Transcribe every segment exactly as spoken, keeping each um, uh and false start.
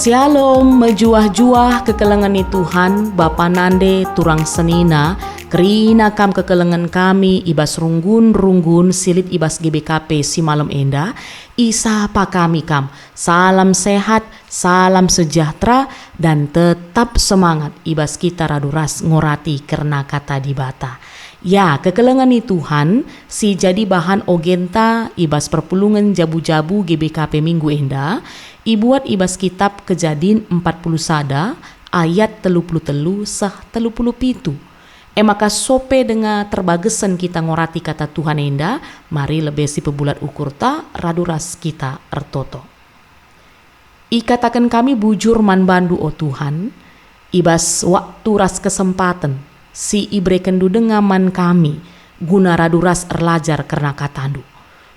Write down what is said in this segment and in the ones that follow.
Shalom, mejuah-juah kekelengen ni Tuhan, Bapa nande, turang senina, kerina kam kekelengen kami i bas runggun-runggun si lit i bas G B K P si malem enda, isapa kami kam. Salam sehat, salam sejahtera, dan tetap semangat i bas kita radu ras ngorati kerna Kata Dibata. Ya, kekelengen ni Tuhan si jadi bahan ogenta i bas perpulungen jabu-jabu G B K P minggu enda, ibuat i bas Kitap Kejadin empat puluh sada ayat telu puluh telu seh telu puluh pitu. E maka sope denga terbagesen kita ngorati Kata Tuhan enda, mari lebe si pebulat ukurta radu ras kita ertoto. Ikataken kami bujur man bandu, o Tuhan, i bas waktu ras kesempaten si iberekenndu denga man kami guna radu ras erlajar kerna katandu.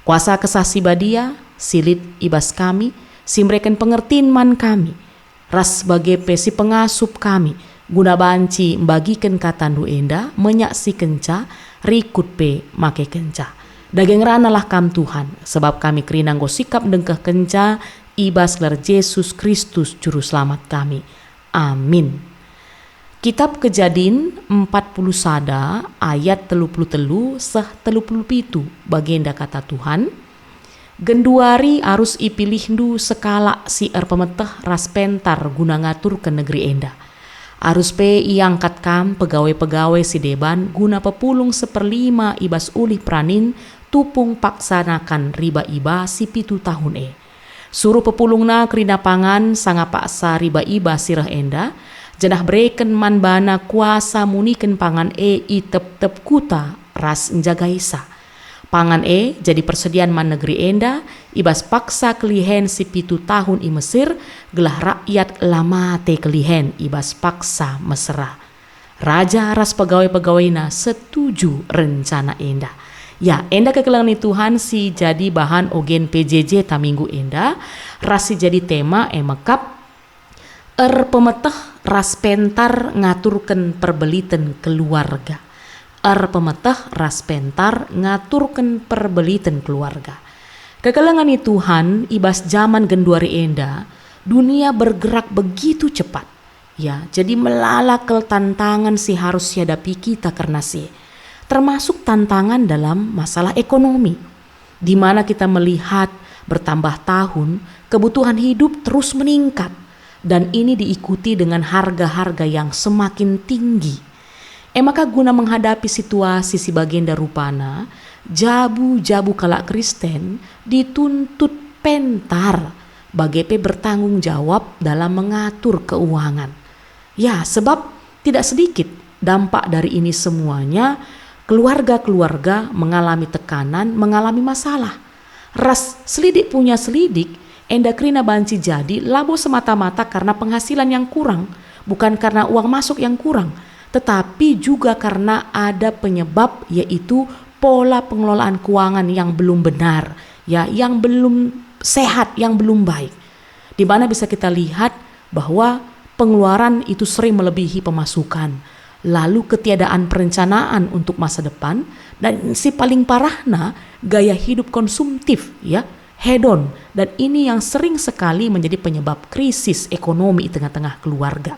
Kuasa Kesah Si Badia si lit i bas kami, si mereken pengertin man kami, ras bage pe si pengasup kami, guna banci mbagiken katandu enda, menyaksikenca, rikut pe makekenca. Dage ngeranalah kam, Tuhan, sebab kami kerina enggo sikap ndengkehkenca i bas gelar Jesus Kristus, Juru Selamat kami. Amin. Kitap Kejadin empat puluh sada ayat telu puluh telu seh telu puluh pitu, bagenda kata Tuhan, "Genduari arus ipilihndu sekalak si erpemeteh ras pentar guna ngaturken negeri enda. Arus pe iangkat kam pegawai-pegawai si deban guna pepulung seperlima i bas ulih peranin tupung paksanakan riba iba si pitu tahun e. Suruh pepulungna kerina pangan sanga paksa riba iba si reh enda, janah bereken man bana kuasa muniken pangan e i tep-tep kuta ras njagaisa. Pangan e jadi persedian man negeri enda i bas paksa kelihen si pitu tahun i Mesir, gelah rakyat la mate kelihen i bas paksa mesera." Raja ras pegawai-pegawaiNa setuju rencana enda. Ya, enda kekelengen ni Tuhan si jadi bahan ogen P J J ta minggu enda, ras si jadi tema e mekap, Erpemeteh ras Pentar Ngaturken Perbeliten Keluarga. Erpemeteh ras pentar ngaturken perbeliten keluarga. Kekelengen ni Tuhan, i bas jaman genduari enda, dunia bergerak begitu cepat. Ya, jadi melala kal tantangan si harus ihadapi kita kerna si e, termasuk tantangan dalam masalah ekonomi, di mana kita melihat bertambah tahun kebutuhan hidup terus meningkat, dan ini diikuti dengan harga-harga yang semakin tinggi. E maka guna menghadapi situasi si bagenda rupana, jabu-jabu kalak Kristen dituntut pentar, bage pe bertanggung jawab dalam mengatur keuangan. Ya, sebab tidak sedikit dampak dari ini semuanya, keluarga-keluarga mengalami tekanan, mengalami masalah. Ras selidik punya selidik, enda kerina banci jadi labo semata-mata karena penghasilan yang kurang, bukan karena uang masuk yang kurang, tetapi juga karena ada penyebab, yaitu pola pengelolaan keuangan yang belum benar, ya, yang belum sehat, yang belum baik. Di mana bisa kita lihat bahwa pengeluaran itu sering melebihi pemasukan, lalu ketiadaan perencanaan untuk masa depan, dan si paling parahna, gaya hidup konsumtif, ya, hedon, dan ini yang sering sekali menjadi penyebab krisis ekonomi di tengah-tengah keluarga.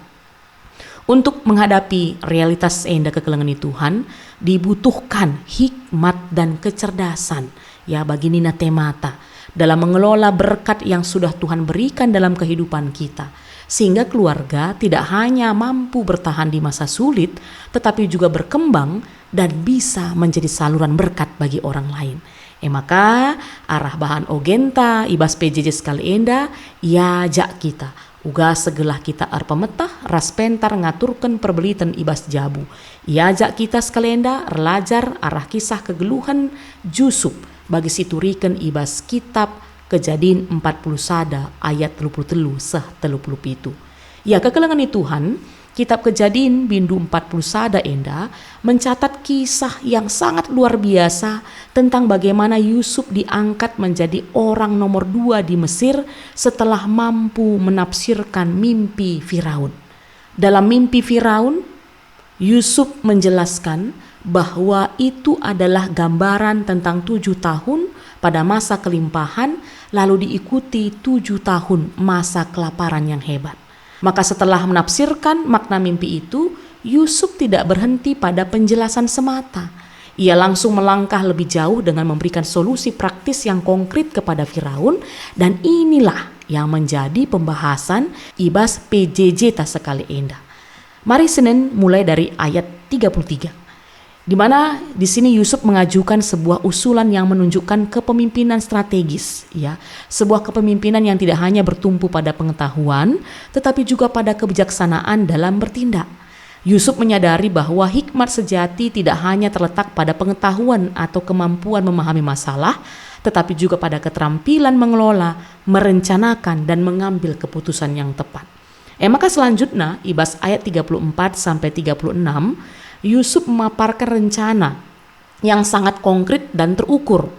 Untuk menghadapi realitas enda, kekelengen ni Tuhan, dibutuhkan hikmat dan kecerdasan, ya, bagi nina temata, dalam mengelola berkat yang sudah Tuhan berikan dalam kehidupan kita, sehingga keluarga tidak hanya mampu bertahan di masa sulit, tetapi juga berkembang dan bisa menjadi saluran berkat bagi orang lain. E maka, arah bahan ogenta i bas P J J sekali enda, iajak kita uga segelah kita erpemeteh ras pentar ngaturken perbeliten i bas jabu. Iajak kita sekali enda erlajar arah kisah kegeluhen Jusup bagi si ituriken i bas Kitap Kejadin empat puluh sada ayat telu puluh telu seh telu puluh pitu. Ya, kekelengen ni Tuhan, Kitap Kejadin bindu empat puluh sada enda mencatat kisah yang sangat luar biasa tentang bagaimana Yusuf diangkat menjadi orang nomor dua di Mesir setelah mampu menafsirkan mimpi Firaun. Dalam mimpi Firaun, Yusuf menjelaskan bahwa itu adalah gambaran tentang tujuh tahun pada masa kelimpahan, lalu diikuti tujuh tahun masa kelaparan yang hebat. Maka setelah menafsirkan makna mimpi itu, Yusuf tidak berhenti pada penjelasan semata. Ia langsung melangkah lebih jauh dengan memberikan solusi praktis yang konkret kepada Firaun, dan inilah yang menjadi pembahasan i bas P J J ta sekali enda. Mari sinen mulai dari ayat tiga puluh tiga, di mana di sini Yusuf mengajukan sebuah usulan yang menunjukkan kepemimpinan strategis, ya, sebuah kepemimpinan yang tidak hanya bertumpu pada pengetahuan, tetapi juga pada kebijaksanaan dalam bertindak. Yusuf menyadari bahwa hikmat sejati tidak hanya terletak pada pengetahuan atau kemampuan memahami masalah, tetapi juga pada keterampilan mengelola, merencanakan, dan mengambil keputusan yang tepat. E maka selanjutna, i bas ayat tiga puluh empat sampai tiga puluh enam, Yusuf memaparkan rencana yang sangat konkret dan terukur.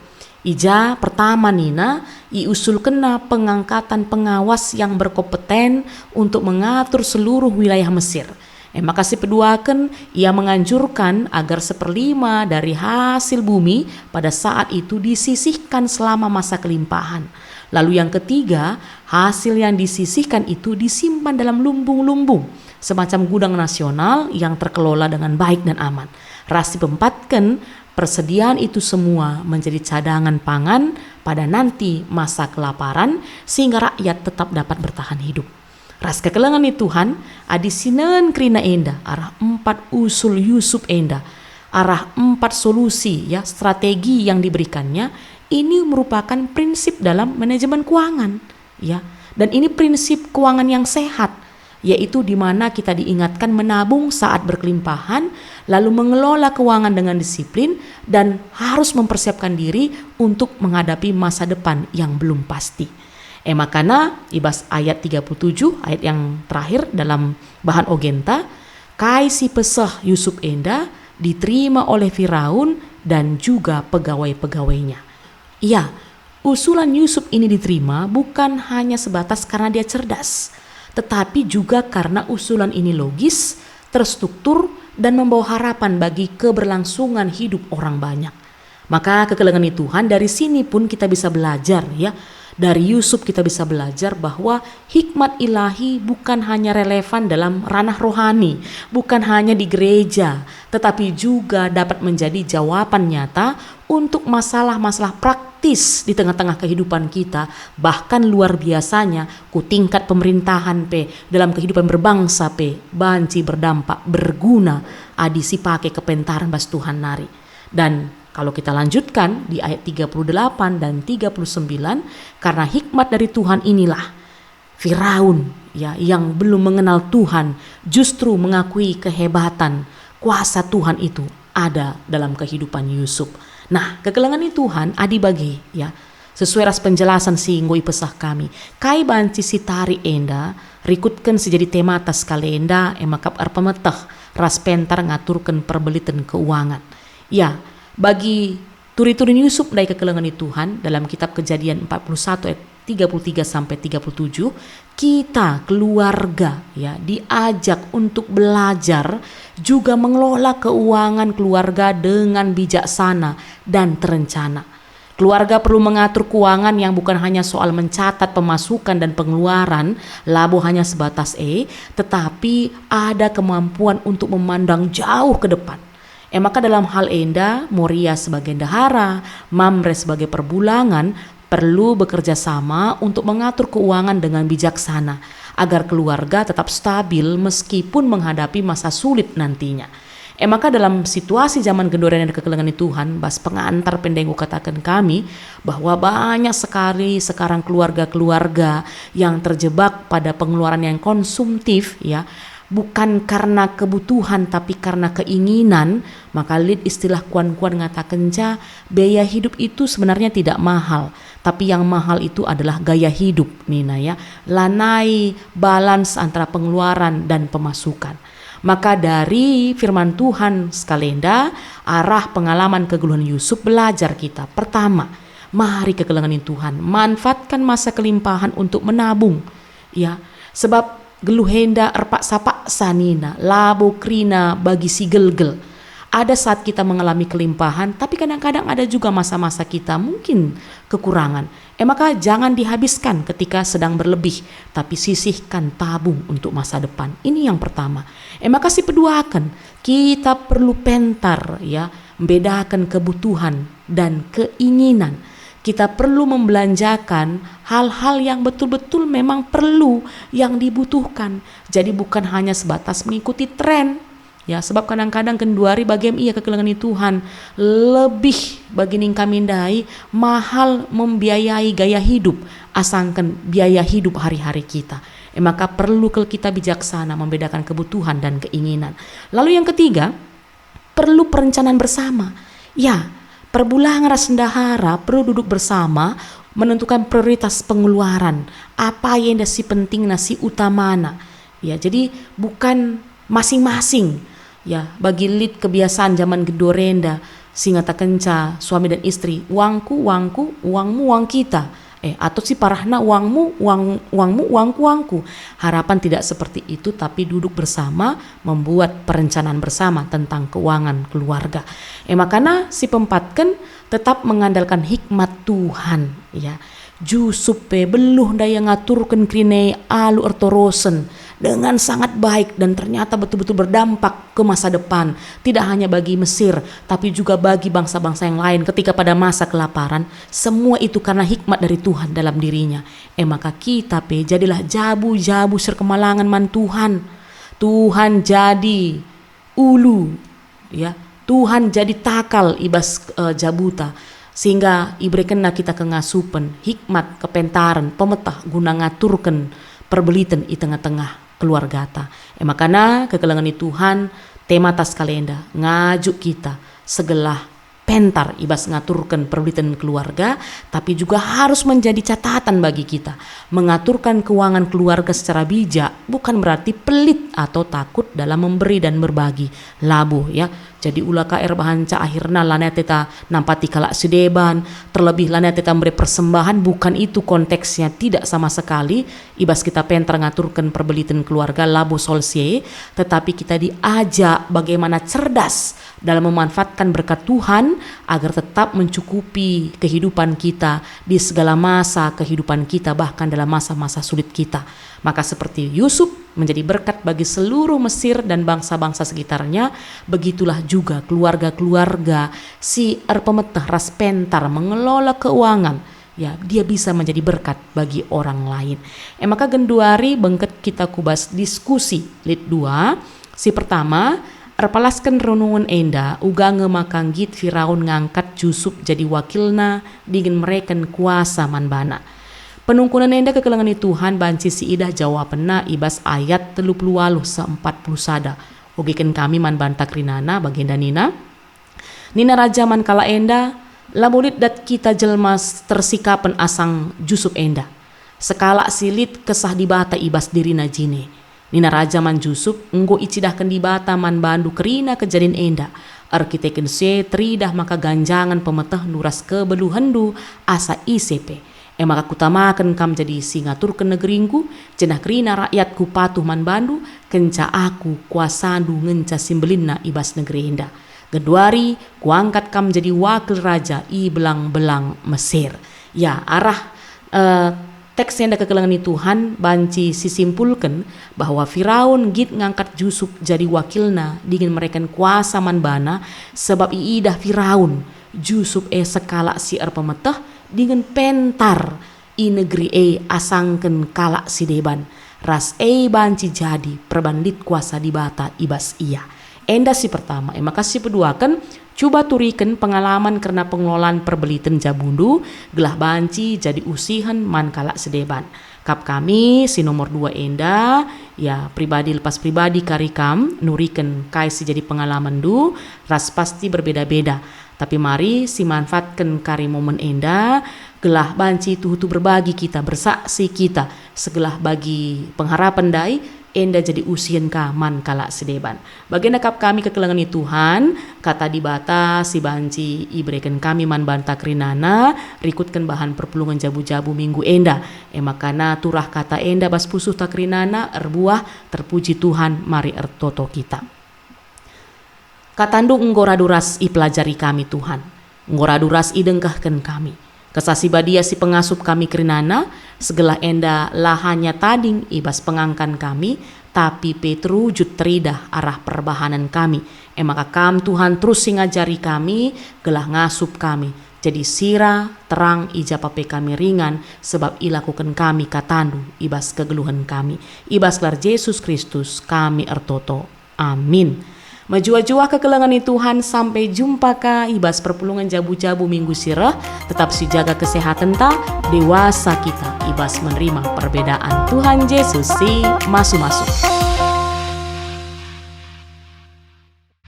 I ja pertama nina, iusulkenna pengangkatan pengawas yang berkompeten untuk mengatur seluruh wilayah Mesir. E maka si peduaken, ia menganjurkan agar seperlima dari hasil bumi pada saat itu disisihkan selama masa kelimpahan. Lalu yang ketiga, hasil yang disisihkan itu disimpan dalam lumbung-lumbung, semacam gudang nasional yang terkelola dengan baik dan aman. Ras dipeempatken, persediaan itu semua menjadi cadangan pangan pada nanti masa kelaparan, sehingga rakyat tetap dapat bertahan hidup. Ras kekelengen ni Tuhan, adi sinen kerina enda arah empat usul Yusuf enda, arah empat solusi, ya, strategi yang diberikannya, ini merupakan prinsip dalam manajemen keuangan, ya. Dan ini prinsip keuangan yang sehat, yaitu di mana kita diingatkan menabung saat berkelimpahan, lalu mengelola keuangan dengan disiplin, dan harus mempersiapkan diri untuk menghadapi masa depan yang belum pasti. E makana, i bas ayat tiga puluh tujuh, ayat yang terakhir dalam bahan ogenta, kai si peseh Yusuf enda diterima oleh Firaun dan juga pegawai-pegawainya. Ya, usulan Yusuf ini diterima bukan hanya sebatas karena dia cerdas, tetapi juga karena usulan ini logis, terstruktur, dan membawa harapan bagi keberlangsungan hidup orang banyak. Maka kekelengen ni Tuhan, dari sini pun kita bisa belajar, ya. Dari Yusuf kita bisa belajar bahwa hikmat ilahi bukan hanya relevan dalam ranah rohani, bukan hanya di gereja, tetapi juga dapat menjadi jawaban nyata untuk masalah-masalah praktis di tengah-tengah kehidupan kita, bahkan luar biasanya ku tingkat pemerintahan pe, dalam kehidupan berbangsa pe, banci berdampak, berguna, adi sipake kepentaren bas Tuhan nari. Dan kalau kita lanjutkan di ayat tiga puluh delapan dan tiga puluh sembilan, karena hikmat dari Tuhan inilah Firaun, ya, yang belum mengenal Tuhan justru mengakui kehebatan kuasa Tuhan itu ada dalam kehidupan Yusuf. Nah, kekelengen ni Tuhan, adi bage, ya, sesuai ras penjelasan si enggo ipeseh kami, kai banci si tarik enda rikutken si jadi temata sekali enda, e maka erpemeteh ras pentar ngaturken perbeliten keuangan. Ya, bagi turi-turin Yusuf ndai kekelengen ni Tuhan dalam kitab Kejadian empat puluh satu ayat tiga puluh tiga sampai tiga puluh tujuh, kita keluarga, ya, diajak untuk belajar juga mengelola keuangan keluarga dengan bijaksana dan terencana. Keluarga perlu mengatur keuangan yang bukan hanya soal mencatat pemasukan dan pengeluaran, labo hanya sebatas e, tetapi ada kemampuan untuk memandang jauh ke depan. E maka dalam hal enda, Moria sebagai ndehara, Mamre sebagai perbulangan, perlu bekerja sama untuk mengatur keuangan dengan bijaksana, agar keluarga tetap stabil meskipun menghadapi masa sulit nantinya. E maka dalam situasi zaman genduari enda kekelengen ni Tuhan, bas pengantar pe ndai enggo kataken kami, bahwa banyak sekali sekarang keluarga-keluarga yang terjebak pada pengeluaran yang konsumtif, ya, bukan karena kebutuhan tapi karena keinginan, maka lit istilah kuan-kuan ngatakenca biaya hidup itu sebenarnya tidak mahal, tapi yang mahal itu adalah gaya hidup, nina, ya, lanai balance antara pengeluaran dan pemasukan. Maka dari firman Tuhan sekali enda, arah pengalaman kegeluhen Yusuf belajar kita. Pertama, mari kekelengen Tuhan, manfaatkan masa kelimpahan untuk menabung. Ya, sebab geluh enda erpaksa-paksa nina, labo kerina bagi si gelgel. Ada saat kita mengalami kelimpahan, tapi kadang-kadang ada juga masa-masa kita mungkin kekurangan. E maka jangan dihabiskan ketika sedang berlebih, tapi sisihkan tabung untuk masa depan. Ini yang pertama. E maka sipeduaken, kita perlu pentar, ya, membedakan kebutuhan dan keinginan. Kita perlu membelanjakan hal-hal yang betul-betul memang perlu, yang dibutuhkan. Jadi bukan hanya sebatas mengikuti tren. Ya, sebab kadang-kadang genduari bagem ia kekelengen Tuhan, lebih bagi ning kami ndai mahal membiayai gaya hidup, asangken biaya hidup hari-hari kita. E maka perlu kal kita bijaksana membedakan kebutuhan dan keinginan. Lalu yang ketiga, perlu perencanaan bersama. Ya, perbulangan ras bendahara perlu duduk bersama menentukan prioritas pengeluaran. Apa enda si pentingna, si utamana. Ya, jadi bukan masing-masing. Ya, bagi lit kebiasaan zaman genduari enda si ngatakenca suami dan istri, "Uangku, uangku, uangmu, uang kita." Eh, atau si parahna, "Uangmu, uang, uangmu, uangku, uangku." Harapan tidak seperti itu, tapi duduk bersama, membuat perencanaan bersama tentang keuangan keluarga. Eh, makana si pempatken tetap mengandalkan hikmat Tuhan, ya. Jusup pe beluh ndai ngaturken kerina e alu ertorosen dengan sangat baik dan ternyata betul-betul berdampak ke masa depan, tidak hanya bagi Mesir, tapi juga bagi bangsa-bangsa yang lain ketika pada masa kelaparan. Semua itu karena hikmat dari Tuhan dalam dirinya. E maka kita pe jadilah jabu-jabu si erkemalangen man Tuhan. Tuhan jadi ulu, ya. Tuhan jadi takal i bas, eh, jabuta, sehingga iberekenNa kita kengasupen, hikmat, kepentaren, pemeteh guna ngaturken perbeliten i tengah-tengah keluargata. E makana kekelengen Tuhan, tema ta sekalenda ngajuk kita segelah pentar i bas ngaturken perbeliten keluarga, tapi juga harus menjadi catatan bagi kita. Mengaturkan keuangan keluarga secara bijak bukan berarti pelit atau takut dalam memberi dan berbagi. Labo, ya. Jadi ula ka erbahanca akhirna lanai ateta nampati kalak si deban, terlebih lanai ateta mbere persembahan, bukan itu konteksnya, tidak sama sekali. I bas kita pentar ngaturken perbeliten keluarga labo soal si e, tetapi kita diajak bagaimana cerdas dalam memanfaatkan berkat Tuhan agar tetap mencukupi kehidupan kita di segala masa kehidupan kita, bahkan dalam masa-masa sulit kita. Maka seperti Yusuf menjadi berkat bagi seluruh Mesir dan bangsa-bangsa sekitarnya, begitulah juga keluarga-keluarga si erpemeteh ras pentar mengelola keuangan, ya, dia bisa menjadi berkat bagi orang lain. E maka genduari bengket kita ku bas diskusi lit dua. Si pertama, erpalasken renungen enda, uga nge maka nggit Firaun ngangkat Jusup jadi wakilna dingen mereken kuasa man bana. Penungkunen enda kekelengen Tuhan banci siidah jawapenna i bas ayat telu puluh waluh seh empat puluh sada. Ogeken kami man banta kerinana, bagenda nina, Nina raja man kalak enda, "Labo lit dat kita jelma s-, tersikapen asang Jusup enda. Sekalak si lit Kesah Dibata i bas dirina jine." Nina raja man Jusup, "Enggo icidahken Dibata man bandu kerina kejadin enda. Erkiteken si e teridah maka ganjangen pemetehndu ras kebeluhenndu asa ise pe. E maka kutamaken kam jadi si ngaturken negeringku, janah kerina rakyatku patuh man bandu, kenca aku kuasandu ngenca si mbelinna i bas negeri enda. Genduari kuangkat kam jadi wakil raja i belang-belang Mesir." Ya, arah, eh, teks enda kekelengen Tuhan banci sisimpulken bahwa Firaun nggit ngangkat Jusup jadi wakilna dingen mereken kuasa man bana, sebab iidah Firaun Jusup e sekalak si erpemeteh dingen pentar i negeri e asangken kalak si deban, ras e banci jadi perban lit kuasa Dibata i bas ia. Enda si pertama, e maka si peduaken, cuba turiken pengalaman kerna pengelolan perbeliten jabundu, gelah banci jadi usihen man kalak si deban. Kap kami si nomor dua enda, ya, pribadi lepas pribadi kari kam nuriken kai si jadi pengalamenndu, ras pasti berbeda-beda. Tapi mari simanfaatken kari momen enda, gelah banci tuhu-tuhu berbagi kita, bersaksi kita, segelah bagi pengharapen ndai, enda jadi usihen ka man kalak si deban. Bagenda kap kami kekelengen Tuhan, kata Dibata si banci ibereken kami man banta kerinana, rikutken bahan perpulungen jabu-jabu minggu enda. E makana turah kata enda bas pusuhta kerinana, erbuah, terpuji Tuhan, mari ertoto kita. KataNdu enggo radu ras ipelajari kami, Tuhan. Enggo radu ras idengkehken kami. Kesah Si Badia si pengasup kami kerinana, segelah enda la hanya tading i bas pengangkan kami, tapi pe terujut teridah arah perbahanen kami. E maka Kam, Tuhan, terus si ngajari kami, gelah ngasup kami jadi sira, terang i ja pe kami ringan, sebab ilakoken kami kataNdu i bas kegeluhen kami. I bas gelar Jesus Kristus kami ertoto. Amin. Mejuah-juah kekelengen i Tuhan, sampai jumpa ka i bas perpulungen jabu-jabu minggu si reh. Tetap sijaga kesehatenta, dewasa kita i bas menerima perbedaan. Tuhan Jesus si masu-masu.